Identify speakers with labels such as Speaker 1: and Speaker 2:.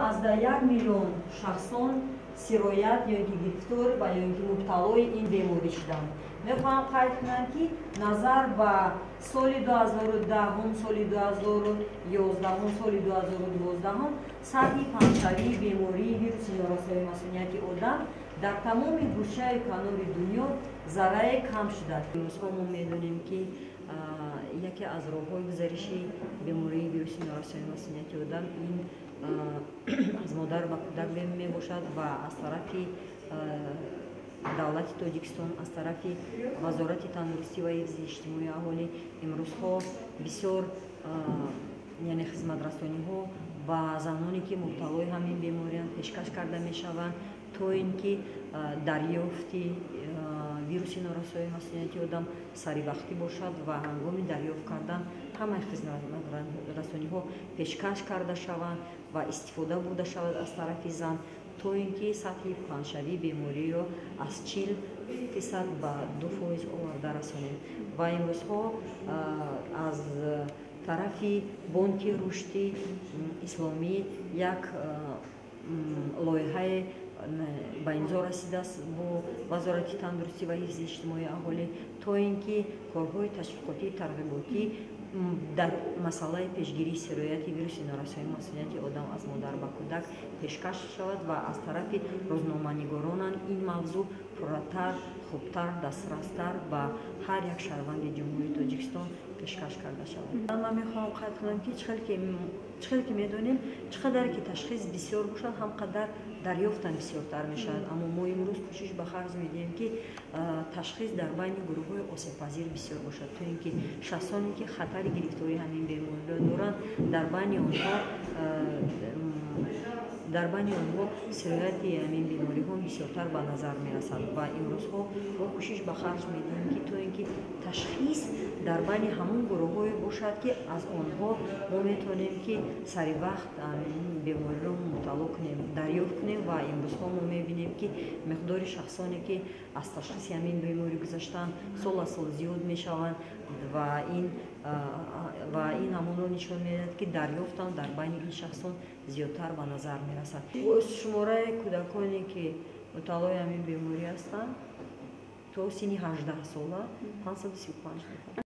Speaker 1: 1 миллион шахсон сироят ё ин ки гирифтор ва ё ин ки мубталои ин беморӣ шуданд. Мехоҳам қайд кунам, ки назар ба соли 2010, соли 2011, соли 2012 сатҳи паҳншавии бемории вируси норасоии масунияти одам дар тамоми гӯшаю канори дунё заррае кам шудааст. Имрӯзҳо мо медонем, ки яке аз роҳҳои гузариши бемории вируси норасоии масунияти одам ин аз модар ба кӯдак мебошад ва аз тарафи давлати Тоҷикистон, аз тарафи Вазорати тандурустӣ ва ҳифзи иҷтимоии аҳолӣ имрӯзҳо бисёр, яъне, хизматрасониҳо ба заноне, ки мубталои ҳамин беморианд, пешкаш карда мешаванд, то ин ки дарёфти вируси норасоии масунияти одам саривақтӣ бошад ва ҳангоми дарёфт кардан ҳамаи хизматрасониҳо пешкаш карда шаванд ва истифода бурда шавад аз тарафи зан, то ин ки сатҳи паҳншавии бемориро аз 40% ба 2% оварда расонем. Ва имрӯзҳо аз тарафи Бонки рушди исломӣ як лоиҳае ба имзо расидааст бо Вазорати тандурустӣ ва ҳифзи иҷтимоии аҳолӣ, то ин ки корҳои ташвиқотии тарғиботӣ дар масъалаи пешгирии сирояти вируси норасоии масунияти одам аз модар ба кӯдак пешкаш шавад ва аз тарафи рӯзноманигоронам ин мавзӯъ пурратар, хубтар, дастрастар ба ҳар як шаҳрванди Ҷумҳурии Тоҷикистон пешкаш карда шавад. Ман мехоҳам қайд кунам, ки чӣ хеле ки медонем, чӣ қадаре ки ташхис бисёр бошад, ҳам қадар дарёфтам бисёртар мешавад. Аммо мо имрӯз кӯшиш ба харҷ медиҳем, ки ташхис дар байни гурӯҳҳои осебпазир бисёр бошад, то ин ки шахсоне, ки хатари гирифтории ҳамин бемориро доранд, дар байни онҳо сирояти ҳамин бемориҳо бисёртар ба назар мерасад. Ва имрӯзҳо мо кӯшиш ба харҷ медиҳем, ки то ин ки ташхис дар байни ҳамон гурӯҳҳое бошад, ки аз онҳо мо метавонем, ки сари вақт бемориро мутолиа кунем, дарёфт кунем. Ва имрӯзҳо мо мебинем, ки миқдори шахсоне, ки аз ташхиси ҳамин беморӣ гузаштанд, сол аз сол зиёд мешаванд ва ин ҳамонро нишон медиҳад, ки дарёфтам дар байни ин шахсон зиёдтар ба назар мерасад. Шумораи кӯдаконе, ки мубталои ҳамин беморӣ ҳастанд, то синни 18 сола 535 нафар.